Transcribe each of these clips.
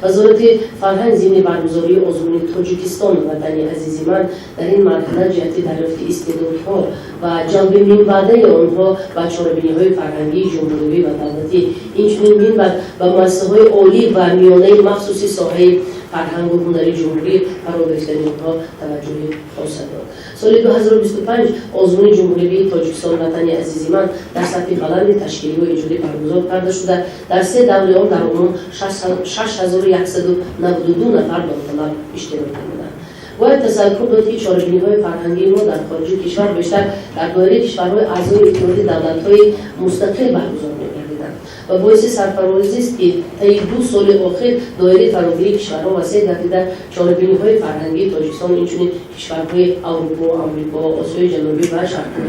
Вазорати фарҳанг зимни баргузории озмуни «Тоҷикистон ватани азизи ман» дар ин марҳала ҷиҳати дарёфти истеъдодҳо ва ҷалби минбаъдаи онҳо ба чорабиниҳои фарҳангии ҷумҳуривӣ ва давлатӣ, инчунин минбаъд ба муассисаҳои олӣ ва миёнаи махсуси соҳаи фарҳангу ҳунари ҷумҳурӣ фаро гирифтани онҳо таваҷҷӯҳи хоса дод. Соли 2025 озмуни ҷумҳуривии «Тоҷикистон ватани азизи ман» дар сатҳи баланди ташкилию иҷодӣ баргузор карда шуда, дар се даври он дар умум 6192 нафар довталаб иштирок намуданд. Бояд тазаккур дод, ки чорабиниҳои фарҳангии мо дар хориҷи кишвар бештар дар доираи кишварҳои аъзои Иттиҳоди давлатҳои мустақил баргузор мегардиданд ва боиси сарфарозист, ки таи 2 соли охир доираи фарогирии кишварҳо васеъ гардида, чорабиниҳои фарҳангии Тоҷикистон инчунин кишварҳои Аврупо, Амрико, Осиёи Ҷанубӣ ва Шарқи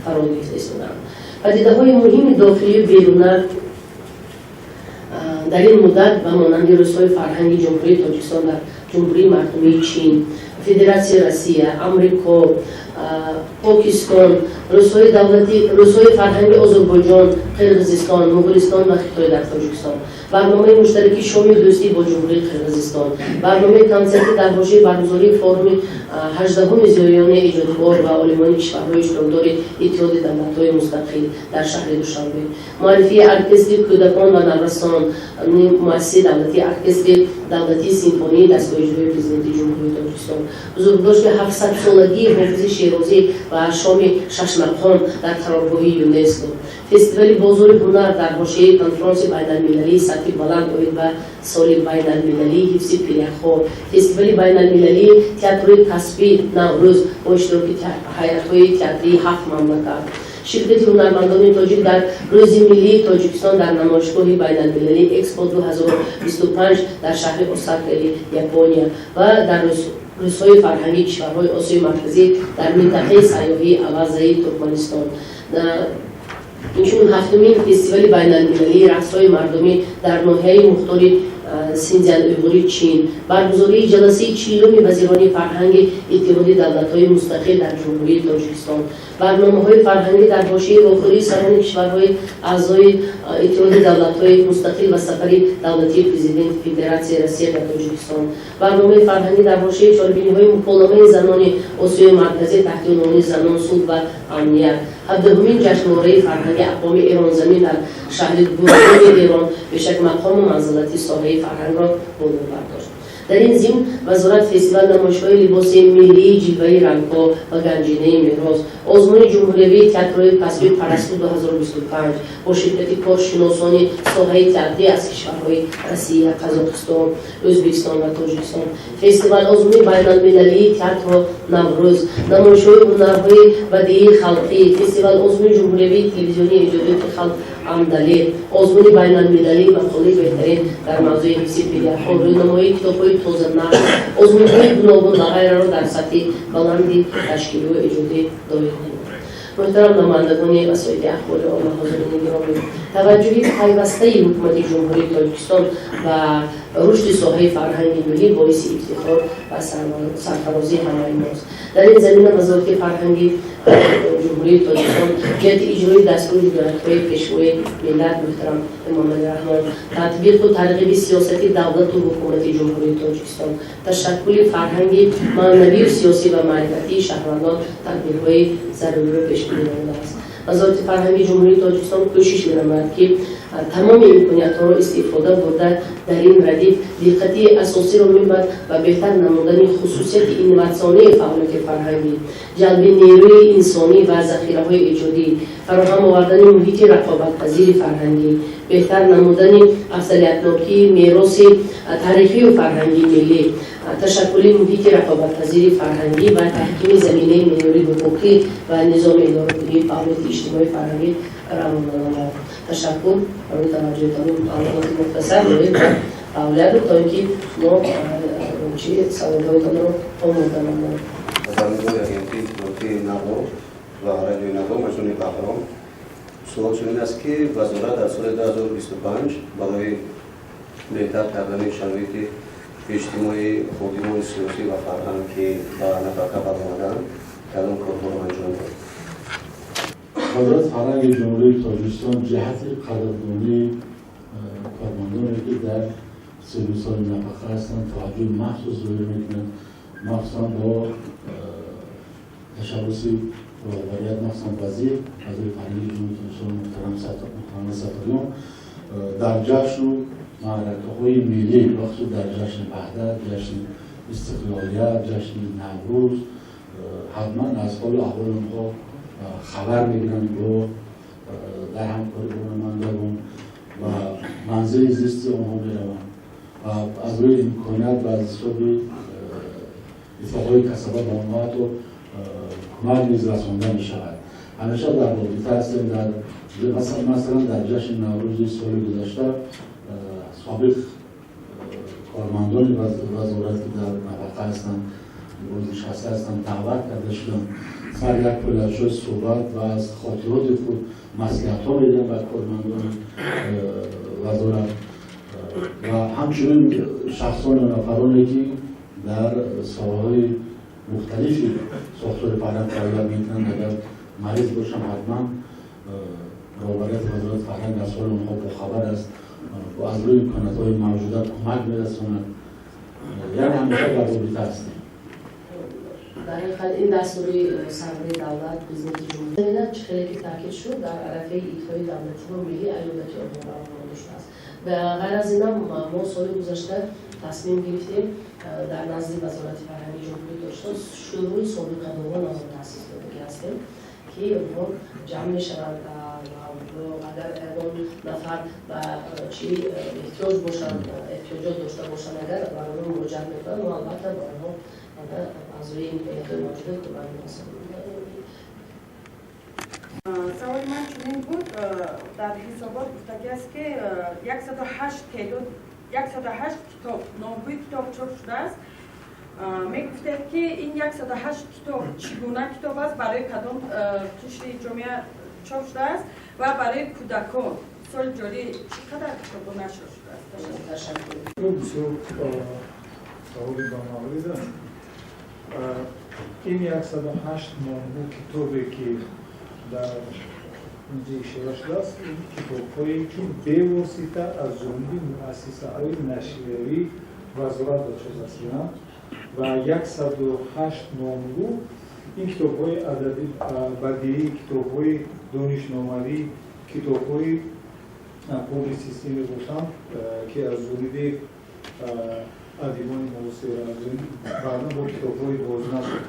фаро гирифта истодаанд. Падидаҳои муҳими дохилию беруна дар ин муддат ба монанди Рӯзҳои фарҳанги Ҷумҳурии Тоҷикистон дар Ҷумҳурии Мардумии Чин, Федератсияи Россия, Амрико, Покистон, рӯзҳои фарҳанги Озарбойҷон, Қирғизистон, Муғулистон ва Хитой дар Тоҷикистон, барномаи муштараки «Шоми дӯстӣ» бо Ҷумҳурии Қирғизистон, барномаи консерти дар ҳошияи баргузории форуми 18-уми зиёиёни эҷодкор ва олимони кишварҳои иштирокдори Иттиҳоди давлатҳои мустақил дар шаҳри Душанбе, муаррифии оркестри кӯдакон ва наврасон, муассисаи давлатии Оркестри давлатии симфонии дастгоҳи иҷроии Президенти Ҷумҳурии Тоҷикистон, бузургдошти 700-солагии Ҳофизи Шерозӣ ва шоми шашмақом дар қароргоҳи ЮНЕСКО, фестивали «Бозори ҳунар» дар ҳошияи конфронси байналмилалии сатҳи баланд оид ба соли байналмилалии ҳифзи пиряхҳо, фестивали байналмилалии театрои касбӣ «Наврӯз» бо иштироки ҳайатҳои театрии ҳафт мамлакат, ширкати ҳунармандони тоҷик дар Рӯзи миллии Тоҷикистон дар намоишгоҳи байналмилалии Экспо 2025 дар шаҳри Осакаи Япония ва дар Рӯзҳои фарҳангии кишварҳои Осиёи Марказӣ дар минтақаи сайёҳии Авазаи Туркманистон, инчунин ҳафтумин фестивали байналмилалии рақсҳои мардумӣ дар ноҳияи мухтори Синзян Уйғури Чин, баргузории ҷаласаи 40-уми вазирони фарҳанги Иттиҳоди давлатҳои мустақил дар Ҷумҳурии Тоҷикистон, барномаҳои фарҳангӣ дар ҳошияи вохӯрии сарони кишварҳои аъзои Иттиҳоди давлатҳои мустақил ва сафари давлатии Президенти Федератсияи Россия ба Тоҷикистон, барномаи фарҳангӣ дар ҳошияи чорабиниҳои муколамаи занони Осиёи Марказӣ таҳти унвони «Занон, сулҳ ва амният», 17-умин ҷашнвораи фарҳанги ақвоми эронзамин дар шаҳри Гургони Эрон бешак мақому манзилати соҳаи фарҳангро боло бардошт. Дар ин зимн вазорат фестивал намоишҳои либоси миллии «Ҷилваи рангҳо» ва «Ганҷинаи мерос», озмуни ҷумҳуриявии театрҳои касбии «Парасту 2025» бо ширкати коршиносони соҳаи театрӣ аз кишварҳои Россия, Қазоқистон, Ӯзбекистон ва Тоҷикистон, фестивал озмуни байналмилалии театро «Наврӯз», намоишҳои ҳунарҳои бадиии халқӣ, фестивал озмуни ҷумҳуриявии телевизионии эҷодиёти халқ «Андале», озмуни байналмилалии мақолаи беҳтарин дар мавзӯи ҳифзи пиряхҳо, рӯйнамоии китобҳои тозанашр, озмунҳои гуногун ва ғайраро дар сатҳи баланди ташкилию эҷодӣ доир намуд. Муҳтарам намояндагони васоити ахбори омма, ҳозирини гиромӣ, таваҷҷӯҳи пайвастаи Ҳукумати Ҷумҳурии Тоҷикистон ба рушди соҳаи фарҳанги миллӣ боиси ифтихор ва сарфарозии ҳамаи мост. Дар ин замина Вазорати фарҳанги Ҷумҳурии Тоҷикистон ҷиҳати иҷрои дастури ҳидоятҳои Пешвои миллат муҳтарам Эмомалӣ Раҳмон, татбиқу тарғиби сиёсати давлату ҳукумати Ҷумҳурии Тоҷикистон, ташаккули фарҳанги маънавию сиёсӣ ва маърифатии шаҳрвандон тадбирҳои заруриро пешбинӣ намудааст. Вазорати фарҳанги Ҷумҳурии Тоҷикистон кӯшиш менамояд, ки тамоми имкониятҳоро истифода бурда, дар ин радиф диққати асосиро мебарад ба беҳтар намудани хусусияти инноватсионии фаъолияти фарҳангӣ, ҷалби нерӯи инсонӣ ва захираҳои эҷодӣ, фароҳам овардани муҳити рақобатпазири фарҳангӣ, беҳтар намудани афзалиятнокии мероси таърихию фарҳангии миллӣ, ташаккули муҳити рақобатпазири фарҳангӣ ва таҳкими заминаи меъёри ҳуқуқӣ ва низоми идоракунии фаъолияти иҷтимоии фарҳангӣ равона намояд. Ташаккур барои таваҷҷӯҳатон. Маълумоти мухтасар доир ба фаъолият буд, то ин ки шумо чи саволҳоятонро омода намоед. Хабарнигори агентии иттилоотии Наво ва радиои Наво Маҷнуни Баҳром. Суол чунин аст, ки вазорат дар соли 2025 барои беҳтар кардани шароити иҷтимоии ходимони сиёсӣ ва фарҳанг, ки ба нафақа баромаданд, кадом корҳоро анҷом дод? Вазорати фарҳанги Ҷумҳурии Тоҷикистон ҷиҳати қадрдонии кормандоне, ки дар 32 соли нафақа ҳастанд, таваҷҷӯҳи махсус зоҳир мекунад, махсусан бо ташаббуси роҳбарият, махсусан вазири фарҳанги Ҷумҳурии Тоҷикистон муҳтарам Муҳаммад Сафариён, дар ҷашну маъракаҳои миллӣ, бахусус дар ҷашни Ваҳдат, ҷашни Истиқлолият, ҷашни Наврӯз, ҳатман аз ҳолу аҳволи онҳо хабар мегиранд, бо дар ҳамкорӣ бо намояндагон ва манзили зисти онҳо мераванд ва аз рӯи имконият ва аз ҳисоби иттифоқҳои касаба ба онҳо ҳатто кӯмак низ расонда мешавад. Ҳамеша дар робита ҳастем. Дар масалан, дар ҷашни Наврӯзи соли гузашта собиқ кормандони вазорат, ки дар нафақа ҳастанд, бознишаста ҳастанд, даъват карда шуданд. Сар як пӯлачой суҳбат ва аз хотироти худ маслиҳатҳо медиҳанд ба кормандони вазорат ва ҳамчунин шахсону нафароне, ки дар соҳаҳои мухталифи сохтори фарҳанг фаъолият мекунанд, агар мариз бошанд, ҳатман роҳбарияти Вазорати фарҳанг аз ҳоли онҳо бохабар аст, аз рӯи имкониятҳои мавҷуда кӯмак мерасонад. Яъне ҳамеша дар робита ҳастем. Дар ҳақиқат, ин дастури сарвари давлат, Президенти ҷумҳурӣ, чӣ хеле ки таъкид шуд, дар арафаи идҳои давлатӣ ва миллӣ аёдати онҳо ба амал шудааст. Ғайр аз инам, мо соли гузашта тасмим гирифтем, дар назди Вазорати фарҳанги Ҷумҳурии Тоҷикистон шӯрои собиқадорон ҳам таъсис додагӣ ҳастем, ки онҳо ҷамъ мешаванд. Агар ягон нафар ба чӣ эҳтиёҷ бошанд, эҳтиёҷот дошта бошанд, агар ба онҳо муроҷиат мекунанд, мо албатта ба онҳо аз рӯи имкониятҳои мавҷуда кӯмак мерасонем. Саволи ман чунин буд: дар ҳисобот гуфтагӣ аст, ки 108 теъдод, 108 китоб, номгӯи китоб чоп шудааст. Мегуфтед, ки ин 108 китоб чӣ гуна китоб аст, барои кадом қишри ҷомеа чоп шудааст ва барои кӯдакон соли ҷорӣ чӣ қадар китобҳо нашр шудааст? Ташаккур. Бисёр саволи бамаврид аст. Ин 108 номгӯ китобе, ки дар инҷа ишора шудааст, ин китобҳое, ки бевосита аз ҷониби муассисаҳои нашриявӣ вазорат ба чоп расиданд, ва 108 номгӯ ин китобҳои адаби бадиӣ, китобҳои донишномавӣ, китобҳои публитсистӣ мебошанд, ки аз ҷониби адибони муосир, баъдан бо китобҳои бознашр,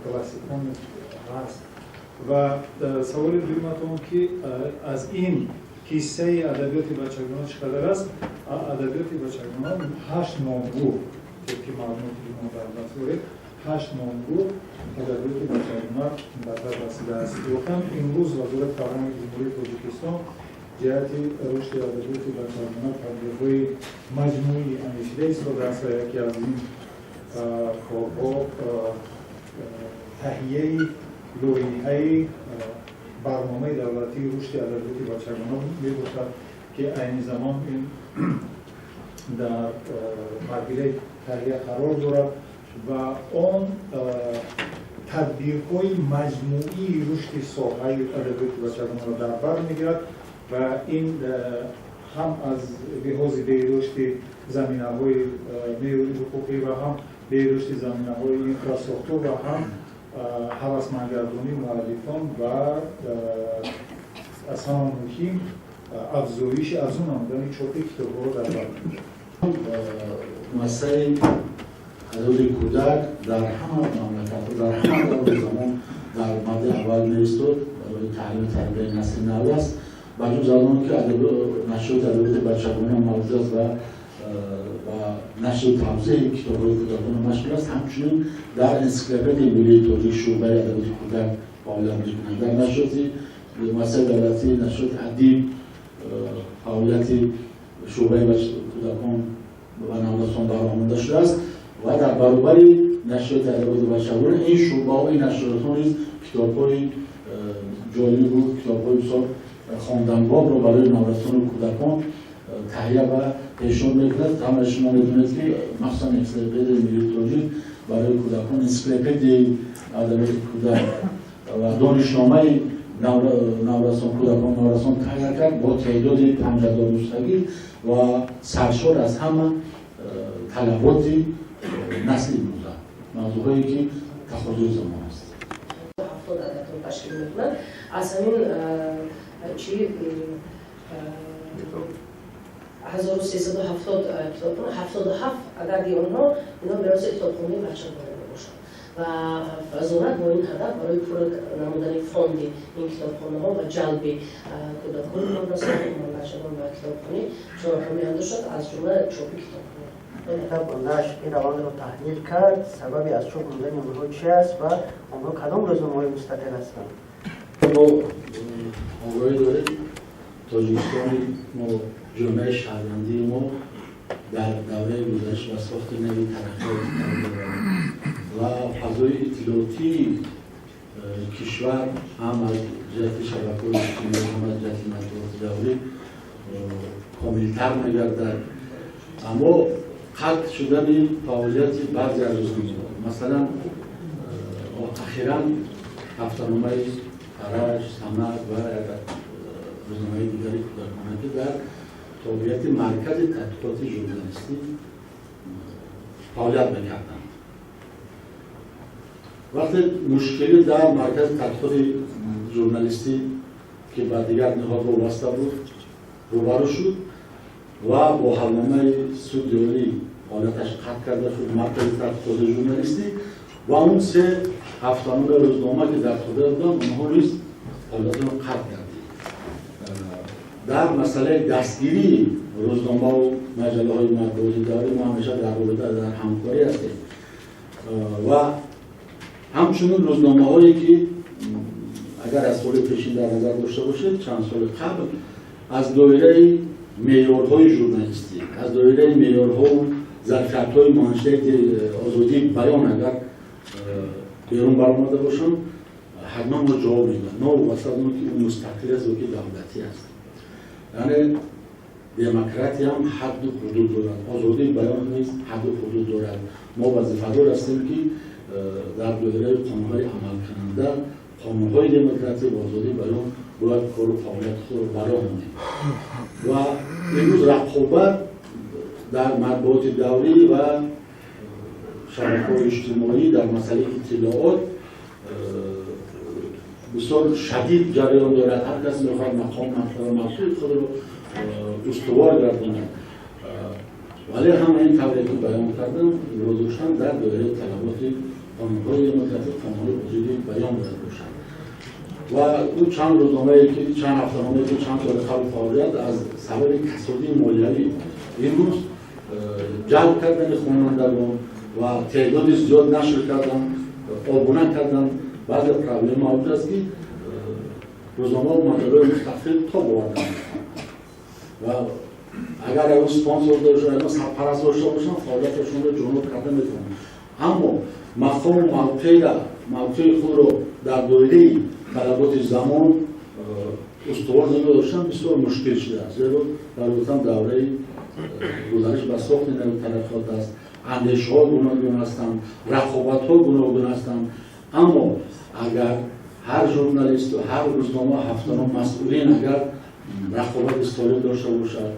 классикон ҳаст. Ва саволи дуюматон, ки аз ин ҳиссаи адабиёти бачагона чӣ қадар аст? Адабиёти бачагона ҳашт номгӯ, тибқи маълумоте, ки мо дар даст дорем, ҳашт номгӯ адабиёти бачагона ба даст расидааст. Воқеан, имрӯз Вазорати фарҳанги Ҷумҳурии Тоҷикистон ҷиҳати рушди адабиёти бачагона тадбирҳои маҷмӯӣ андешида истодааст ва яке аз ин корҳо таҳияи лоиҳаи барномаи давлатии рушди адабиёти бачагона мебошад, ки айни замон ин дар марҳилаи таҳия қарор дорад ва он тадбирҳои маҷмӯии рушди соҳаи адабиёти бачагонаро дар бар мегирад ва ин ҳам аз лиҳози беҳдошти заминаҳои меъёри ҳуқуқӣ ва ҳам беҳдошти заминаҳои инфрасохтор ва ҳам ҳавасмандгардонии муаллифон ва аз ҳама муҳим афзоиши афзун намудани чопи китобҳоро дар бар мегирад. Муассисаи адабиёти кӯдак дар ҳама мамлакатҳо, дар ҳама даври замон дар марди аввал меистод, барои таълими тарбияи насли нав аст. Ба ҷуз аз он ки нашриёти адабиёти бачагона мавҷуд аст ва ба нашри тавзеҳи китобҳои кӯдакона машғул аст, ҳамчунин дар Энсиклопедияи миллии тоҷик шӯъбаи адабиёти кӯдак фаъолият мекунад. Дар нашриёти муассисаи давлатии нашриёти Адиб фаъолияти шӯъбаи кӯдакон ва наврасон ба роҳ монда шудааст ва дар баробари нашриёти адабиёти бачагона ин шӯъбаҳои нашриётҳо низ китобҳои ҷолибу китобҳои бисёр хонданбобро барои наврасону кӯдакон таҳия ва пешниҳод мекунад. Ҳамаи шумо медонед, ки махсусан Энсиклопедияи миллии тоҷик барои кӯдакон, энсиклопедияи адабиёти кӯдак ва донишномаи наврасон, кӯдакон, наврасон таҳия кард бо теъдоди 5000 нусхагӣ ва саршор аз ҳама талаботи насли имрӯза, мавзӯъҳое ки тақозои замон аст. 70 ададро ташкил мекунад. Аз ҳамин чи 1370 китобхона, 77 адади онҳо ино мероси китобхонаи бачагона мебошад ва вазорат бо ин ҳадаф барои пурра намудани фонди ин китобхонаҳо ва ҷалби кӯдакони наврасон, бачагон ба китобхонӣ чораҳо меандошад, аз ҷумла чопи китобхона. Нашр ин равандро таҳлил кард. Сабаби аз чоп мондани онҳо чи аст ва онҳо кадом рӯзномаҳои мустақил ҳастанд? Мо огоҳӣ дорем, Тоҷикистони мо, ҷомеаи шаҳрвандии мо дар давраи гузариш ва сохти нави тараққиёт қарор дорад ва фазои иттилоотии кишвар ҳам аз ҷиҳати шабакаҳои иҷтимоӣ, ҳам аз ҷиҳати матбуоти даврӣ комилтар мегардад. Аммо қатъ шудани фаъолияти баъзе аз рӯзномаҳо, масалан, ахиран ҳафтаномаи Фараҷ, Самад ва як рӯзномаи дигари кӯдакона, ки дар тобеияти Маркази тадқиқоти журналистӣ фаъолият мекарданд, вақте мушкилӣ дар Маркази тадқиқоти журналистӣ, ки ба дигар ниҳод вобаста буд, рӯбарӯ шуд ва бо ҳалномаи суди олӣ фаъолияташ қатъ карда шуд Маркази тадқиқоти журналистӣ ва он се ҳафтаномаи рӯзнома, ки дар тобеият буданд, онҳо низ фаъолиятро қатъ кардид. Дар масъалаи дастгирии рӯзномаву маҷаллаҳои матбуоти даврӣ мо ҳамеша дар робита, дар ҳамкорӣ ҳастем ва ҳамчунин рӯзномаҳое ки агар аз соли пешин дар назар дошта бошед, чанд соли қабл аз доираи меъёрҳои журналистӣ, аз доираи меъёрҳову зарфиятҳои маншаи озодии баён агар берун баромада бошанд, ҳатман мо ҷавоб медиҳем, новобаста аз он ки ӯ мустақил аст ё ки давлатӣ аст. Яъне демократия ҳам ҳадду ҳудуд дорад, озодии баён низ ҳадду ҳудуд дорад. Мо вазифадор ҳастем, ки дар доираи қонунҳои амалкунанда, қонунҳои демократия ва озодии баён бояд кору фаъолияти худро ба роҳ монем. Ва имрӯз рақобат дар матбуоти даврӣ ва шабакаҳои иҷтимоӣ дар масъалаи иттилоот бисёр шадид ҷараён дорад. Ҳар кас мехоҳад мақом, мартаба, мавқеи худро устувор гардонад, вале ҳама ин тавре ки баён кардам, имрӯз доштан дар доираи талаботи қонунҳои демократӣ, қонунҳои озодии баён бояд бошад. Ва ӯ чанд рӯзномае ки, чанд ҳафтаномае ки чанд соли қабл фаъолият, аз сабаби касодии молиявӣ имрӯз ҷалб кардани хонандагон ва теъдоди зиёд нашр кардан, обуна кардан, баъзе проблема мавҷуд аст, ки рӯзномаҳо, маҷаллаҳои мустақил тоб оварда ва агар ягон спонсор дошта, ягон сарпараст дошта бошанд, фаъолияташонро ҷонуб карда метавонанд. Аммо мақому мавқеира, мавқеи худро дар доираи талаботи замон устувор нигоҳ доштан бисёр мушкил шудааст, зеро дар гуфтам давраи гузариш ба сохти нави тараққиёт аст, андешаҳо гуногун ҳастанд, рақобатҳо гуногун ҳастанд. Аммо агар ҳар журналисту ҳар рӯзнома, ҳафтанома, масъулин агар рақобати солим дошта бошад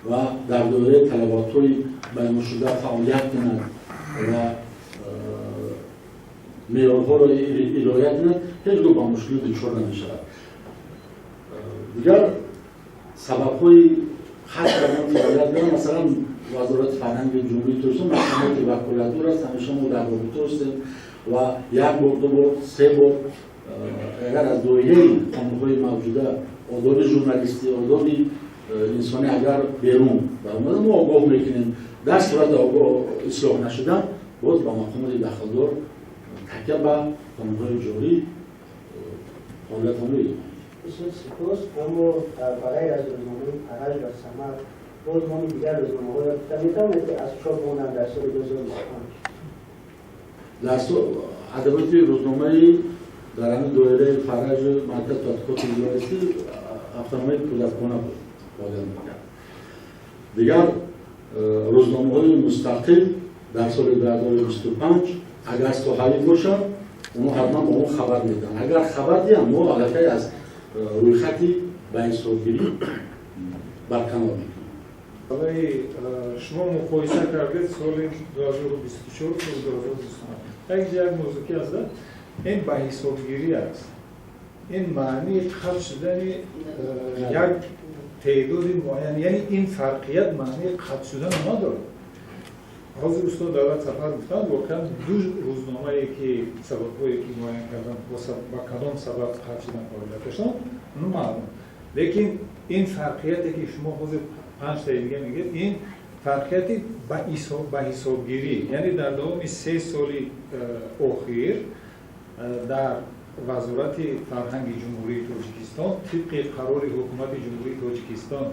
ва дар доираи талаботҳои баёншуда фаъолият кунад ва меъёрҳоро риоя кунад, ҳеҷ гоҳ ба мушкилӣ дучор намешавад. Дигар сабабҳои қатъ кардани фаъолият дорам, масалан, Вазорати фарҳанги Ҷумҳурии Тоҷикистон мақомоти ваколатдор аст. Ҳамеша мо дар робита ҳастем ва як бор, ду бор, се бор агар аз доираи қонунҳои мавҷуда, одоби журналистӣ, одоби инсонӣ агар берун баромада, мо огоҳ мекунем. Дар сурати огоҳ ислоҳ нашудан, боз ба мақомоти дахлдор такя ба қонунҳои ҷорӣ фаъолиятро медиҳем. Бисёр сипос. Аммо ба ғайр аз рӯзномаи Фараҷ ва Самад, боз номи дигар рӯзномаҳоро гуфта метавонед, ки аз чоп монданд дар соли 2025? Дар адабиёти рӯзномаи дар ҳамин доираи Фараҷ, Марказ тадқиқоти журналистӣ, ҳафтаномаи кӯдакона буд, фаъолият мекард. Дигар рӯзномаҳои мустақил дар соли 2025 агар соҳавӣ бошад, онҳо ҳатман ба мо хабар медиҳанд. Агар хабар диҳанд, мо аллакай аз рӯйхати ба ҳисобгирӣ барканор мекунем. Барои шумо муқоиса кардед соли 2024, соли 2025. Як як мавзӯъ ки аст, ин ба ҳисобгирӣ аст. Ин маънии қатъ шудани як теъдоди муайян, яъне ин фарқият маънии қатъ шудан надорад. Ҳозир устод Давлат Сафар гуфтанд, воқеан ду рӯзномае ки сабабҳое ки муайян кардан, ба кадом сабаб қатъ шудан фаъолияташон, ну маълум. Лекин ин фарқияте ки шумо ҳозир панҷтаи дига мегӯед, ин фарқияти ба ҳисобгирӣ, яъне дар давоми 3 соли охир дар Вазорати фарҳанги Ҷумҳурии Тоҷикистон тибқи қарори Ҳукумати Ҷумҳурии Тоҷикистон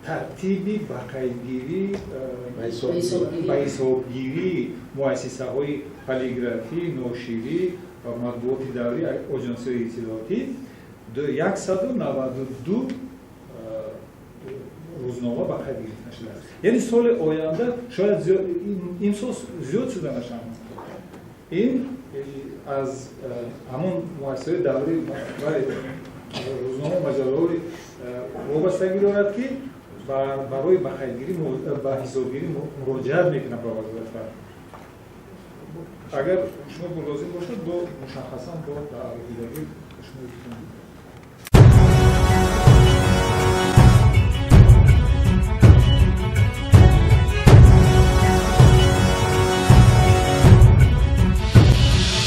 тартиби ба қайдгирӣ, ба ҳисобгирии муассисаҳои полиграфӣ, ноширӣ ва матбуоти даврӣ, оҷонсиҳои иттилоотӣ 192 рӯзнома ба қайд гирифта шудааст. Яъне соли оянда шояд, имсол зиёд шуданашам. Ин аз ҳамон муассисаҳои даврӣ ва рӯзнома, маҷаллаҳои вобастагӣ дорад, ки барои ба қайдгирӣ, ба ҳисобгирӣ муроҷиат мекунанд ба Вазорати фарҳанг. Агар шумо лозим бошад, бо мушаххасан бо алоҳидагӣ шумо.